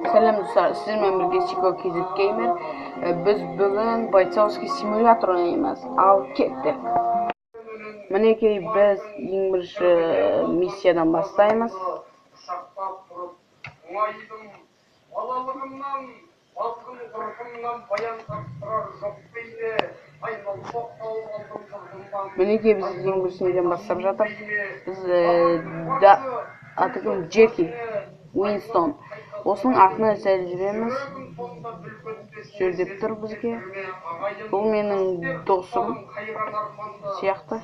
Сәлем достар, сіздермен бірге Сико KZ Gamer. Біз бүгін бойцовский симулятор ойнаймыз. Ал кеттік. Мінекей біз ең бірінші миссиядан бастаймыз. Мінекей біз ең бірінші неден бастап жатыр. Біз аты кім? Джеки Уинстон. Осының артынан сәл жүреміз. Жүр деп тұр бізге. Бұл менің досым сияқты.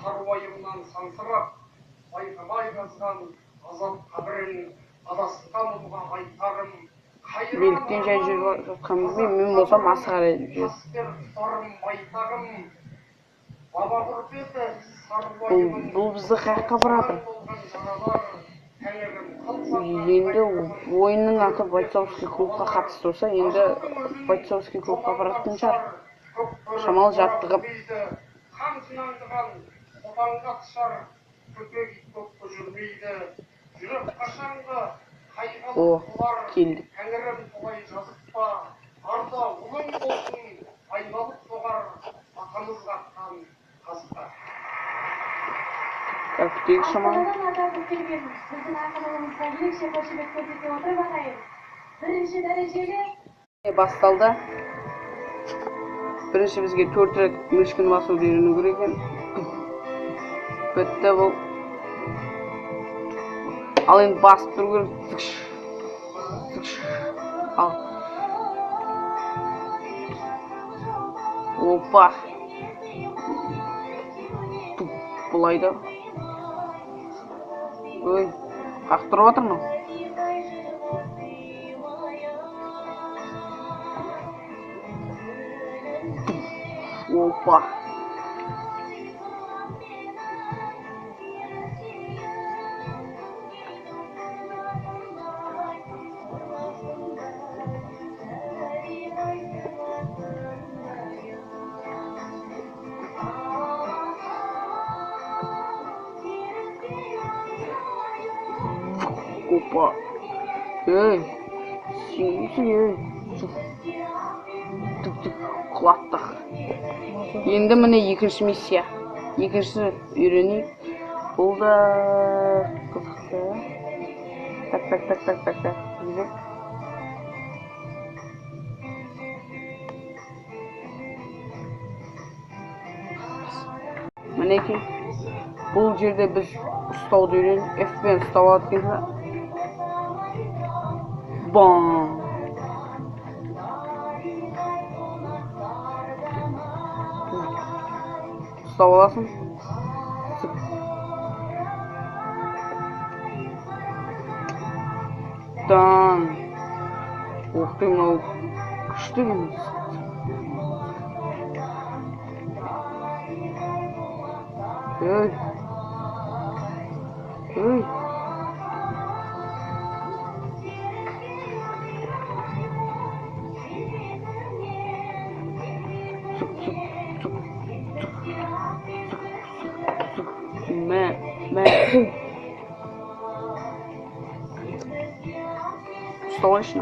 Неліктен жай жүріп жатқанымызды мен болсам асығар едім. Бұл бізді қаяққа апарады? Енді ойынның аты бойцовский клубқа қатысты болса, енді бойцовский клубқа баратын шығар. Шамалы жаттығып. О, келдік. Так, күтейік шамалы. Басталды. Бірінші бізге 4 рет мышканы басуды үйрену керек екен. Бітті бұл. Ал енді басып тұру керек. Ал. Опа. Бұлай да. Ой, қақтырып жатыр мынау. Опа. Опа. Ей, сен ей. Түк-түк құлаттық. Енді міне екінші миссия. Екінші үйренейік. Бұл да қызықты. Так, так, так, так, так, так. Мінекей. Бұл жерде біз ұстауды үйреніп, F-пен ұстап алады екенсің. Бам! Ұстап аласың. Тан. Ух ты, мынау күшті екен. Ей. Ей. Ұсталайшы.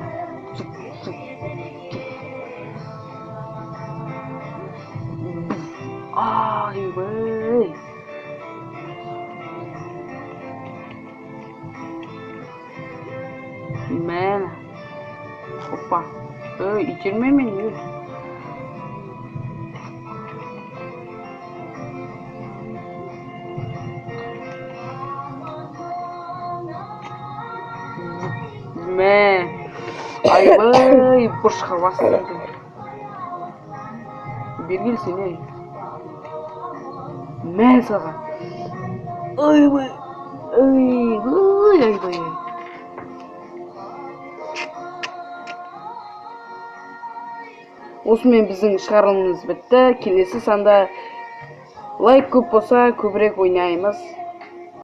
Айбай. Мә. Опа. Ей, итерме мені. Мә. Айбай, бұрышқа басты. Бері келсең, ей. Мә саған. Айбай. Айбай, айбай. Осымен біздің шығарылымымыз бітті. Келесі санда лайк көп болса, көбірек ойнаймыз.